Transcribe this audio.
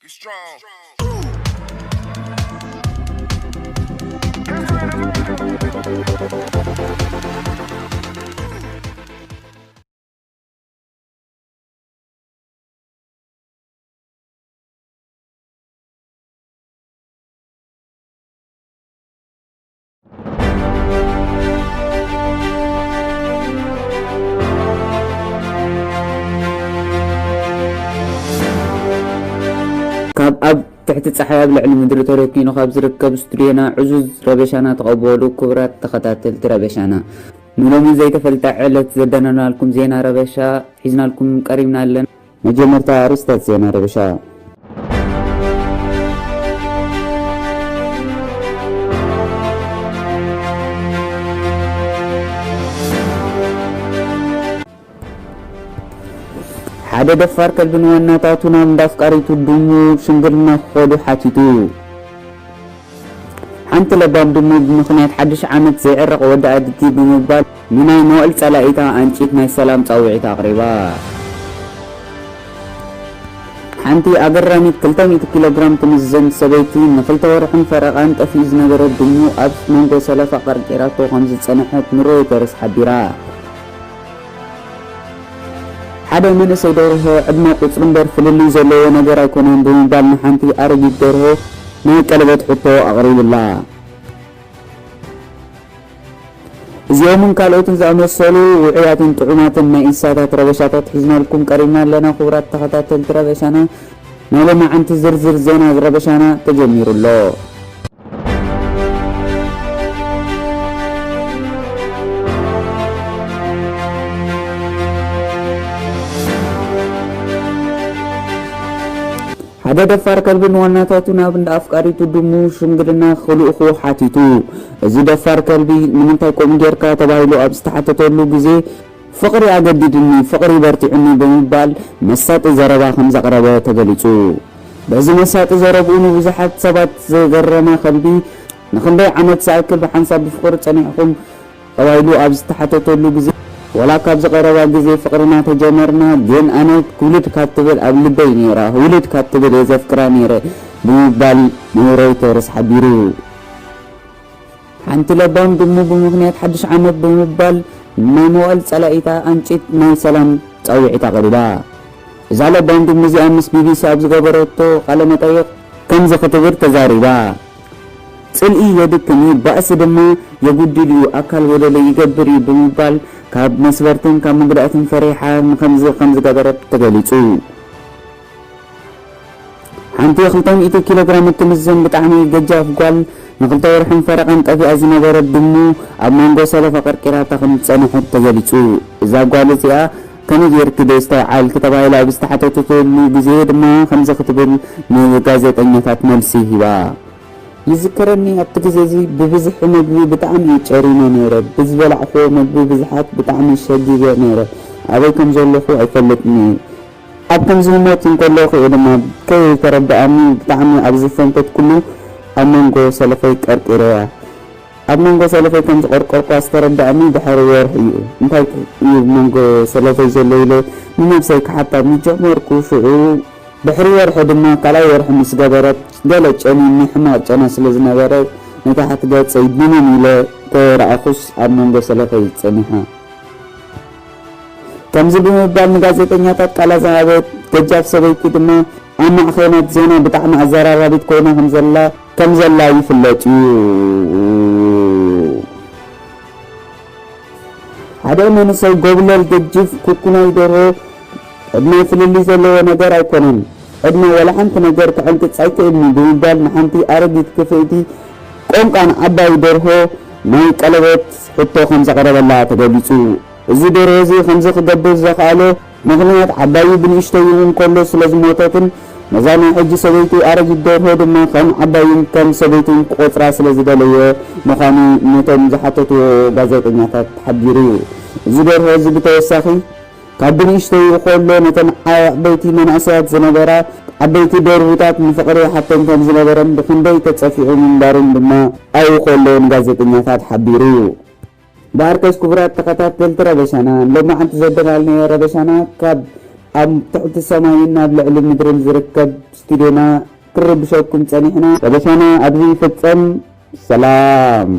Strong. ካብ ኣብ ትሕቲ ጸሓይ ኣብ ልዕሊ ምድሪ ተረኪኑ ካብ ዝርከብ ስቱድዮና ዕዙዝ ረበሻና ተቐበሉ። ክቡራት ተኸታተልቲ ረበሻና፣ ንሎሚ ዘይተፈልጠ ዕለት ዘዳለናልኩም ዜና ረበሻ ሒዝናልኩም ቀሪብና ኣለና። መጀመርታ ኣርእስታት ዜና ረበሻ። ሓደ ደፋር ከልቢ ንዋናታቱ ናብ እንዳ ኣፍቃሪቱ ድሙ ሽምግልና ክኸዱ ሓቲቱ። ሓንቲ ለባም ድሙ ብምኽንያት ሓድሽ ዓመት ዘይዕረቕ ወዲ ኣድጊ ብምባል ንናይ መዋእል ጸላኢታ ኣንጪት ናይ ሰላም ጻውዒት ኣቕሪባ። ሓንቲ ኣገራሚት ክልተ ሚእቲ ኪሎ ግራም ትምዘን ሰበይቲ ንኽልተ ወርሕን ፈረቓን ጠፊኡ ዝነበረ ድሙ ኣብ መንጎ ሰለፋ ቀርቂራቶ ከም ዝጸንሐት ንሮይተርስ ሓቢራ። ሓደ መንእሰይ ደርሆ ዕድመ ቁጽሪ እምበር ፍልልይ ዘለዎ ነገር ኣይኮነን ብምባል ንሓንቲ ኣረጊት ደርሆ ናይ ቀለበት ሕቶ ኣቕሪቡላ። እዚኦምን ካልኦትን ዝኣመሰሉ ውዑያትን ጥዑማትን ናይ እንስሳታት ረበሻታት ሒዝናልኩም ቀሪብና ኣለና። ክቡራት ተኸታተልቲ ረበሻና፣ ናይ ሎማዓንቲ ዝርዝር ዜና ረበሻና ተጀሚሩ ኣሎ። ሓደ ደፋር ከልቢ ንዋናታቱ ናብ እንዳ ኣፍቃሪቱ ድሙ ሽምግልና ክልእኹ ሓቲቱ። እዚ ደፋር ከልቢ፣ "ንምንታይ ከምኡ ጌርካ?" ተባሂሉ ኣብ ዝተሓተተሉ ግዜ፣ "ፍቕሪ ኣገዲድኒ፣ ፍቕሪ በርቲዑኒ" ብምባል መሳጢ ዘረባ ከም ዘቕረበ ተገሊጹ። በዚ መሳጢ ዘረብኡ ንብዙሓት ሰባት ዘገረመ ከልቢ፣ ንኽንደይ ዓመት ዝኣክል ብሓንሳብ ብፍቕሪ ጸኒሕኩም? ተባሂሉ ኣብ ዝተሓተተሉ ግዜ፣ "ወላ ካብዚ ቀረባ ግዜ ፍቕርና ተጀመርና፣ ግን ኣነ ውልድ ካብ ትብል ኣብ ልበይ ነይራ፣ ውልድ ካብ ትብል እየ ዘፍቅራ ነይረ" ብምባል ንሮይተርስ ሓቢሩ። ሓንቲ ለባም ድሙ ብምኽንያት ሓድሽ ዓመት ብምባል ናይ መዋእል ጸላኢታ ኣንጪት ናይ ሰላም ጻውዒት ኣቕሪባ። እዛ ለባም ድሙ እዚኣ ምስ ቢቢሲ ኣብ ዝገበረቶ ቃለ መጠይቕ ከምዚ ክትብል ተዛሪባ። "ጽልኢ የድክም እዩ፣ ባእሲ ድማ የጉድል እዩ፣ ኣካል ጎደሎ ይገብር እዩ" ብምባል ካብ መስበርትን ካብ መጉዳእትን ፈሪሓ ንኸምዚ ከም ዝገበረት ተገሊጹ። ሓንቲ ክልተ ሚእቲ ኪሎ ግራም እትምዘን ብጣዕሚ ገጃፍ ጓል ንክልተ ወርሕን ፈረቓን ጠፊኣ ዝነበረት ድሙ ኣብ መንጎ ሰለፋ ቀርቂራታ ከም ዝጸንሐት ተገሊጹ። እዛ ጓል እዚኣ "ከመይ ጌርኪ ዶ ይስተውዓልኪ?" ተባሂላ ኣብ ዝተሓተተትሉ ግዜ ድማ ከምዚ ክትብል ንጋዜጠኛታት መልሲ ሂባ። "ይዝከረኒ፣ ኣብቲ ግዜ እዚ ብብዝሒ መግቢ ብጣዕሚ እየ ጨሪመ ነይረ። ብዝበላዕክዎ መግቢ ብዝሓት ብጣዕሚ ሸጊገ ነይረ። ኣበይ ከም ዘለኹ ኣይፈልጥን እየ። ኣብ ከምዚ ህሞት እንከለኹ እየ ድማ ከይተረድኣኒ ብጣዕሚ ኣብ ዝፈንተትኩሉ ኣብ መንጎ ሰለፈይ ቀርቂረያ። ኣብ መንጎ ሰለፈይ ከም ዝቐርቀርኳ ዝተረድኣኒ ድሕሪ ወርሒ እዩ። እንታይ እዩ መንጎ ሰለፈይ ዘሎ?" ኢለ ንነብሰይ ክሓታ ምስ ጀመርኩ፣ ሽዑ ድሕሪ ወርሒ ድማ ካልኣይ ወርሒ ምስ ገበረት፣ ገለ ጨኒኒ ሕማቕ ጨና ስለ ዝነበረ ንታሕቲ ገጸይ ድንን ኢለ ተረኣኹስ ኣብ መንጎ ሰለፈይ ጸኒሓ። ከምዚ ብምባል ንጋዜጠኛታት ቃላ ዝሃበት ገጃፍ ሰበይቲ ድማ ኣብ ማዕኸናት ዜና ብጣዕሚ ኣዘራራቢት ኮይና ከም ዘላ፣ ከም ዘላ ይፍለጥ እዩ። ሓደ መንእሰይ ጎብለል ገጅፍ ኩኩናይ ደርሆ ዕድመ ፍልልይ ዘለዎ ነገር ኣይኮነን። ዕድመ ዋላ ሓንቲ ነገር ክዕንቅጽ ኣይክእልን እዩ ብምባል ንሓንቲ ኣረጊት ክፍእቲ ቆንቃን ዓባይ ደርሆ ናይ ቀለበት ሕቶ ከም ዘቕረበላ ተገሊጹ። እዚ ደርሆ እዚ ከምዚ ክገብር ዘኽኣሎ ምኽንያት ዓባዩ ብንእሽተዩ እንከሎ ስለ ዝሞተትን ነዛ ናይ ሕጂ ሰበይቱ ኣረጊት ደርሆ ድማ ከም ዓባዩን ከም ሰበይቱን ክቖጽራ ስለ ዝደለየ ምዃኑ ነቶም ዝሓተትዎ ጋዜጠኛታት ሓቢሩ። እዚ ደርሆ እዚ ብተወሳኺ ካብ ብንእሽተዩ ከሎ ነተን ዓበይቲ መናእሰያት ዝነበራ ዓበይቲ ደርሁታት ንፍቕሪ ይሓቶም ከም ዝነበረን ብኽንደይ ተጸፊዑ ምንባሩን ድማ ኣብኡ ከሎ ንጋዜጠኛታት ሓቢሩ። ብኣርከስ ክቡራት ተኸታተልቲ ረበሻና፣ ሎማዓንቲ ዘደላልናዮ ረበሻና ካብ ኣብ ትሕቲ ሰማይን ኣብ ልዕሊ ምድርን ዝርከብ ስቱድዮና ክርብሸኩም ጸኒሕና። ረበሻና ኣብዚ ይፍጸም። ሰላም።